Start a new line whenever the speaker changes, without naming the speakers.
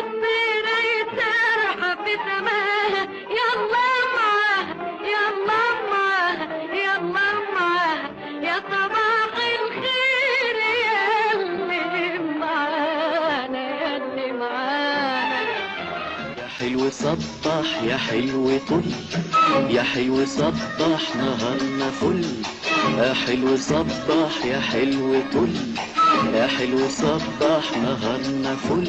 الطيرة يسرح في سماها، يلا معاها يلا معاها يلا معاها، يا صباح الخير يا اللي معانا يا اللي معانا.
يا حلو صبح يا حلو طل، يا حلو صبح نهارنا فل، يا حلو صبح يا حلو طل، يا حلو صبح نهارنا فل.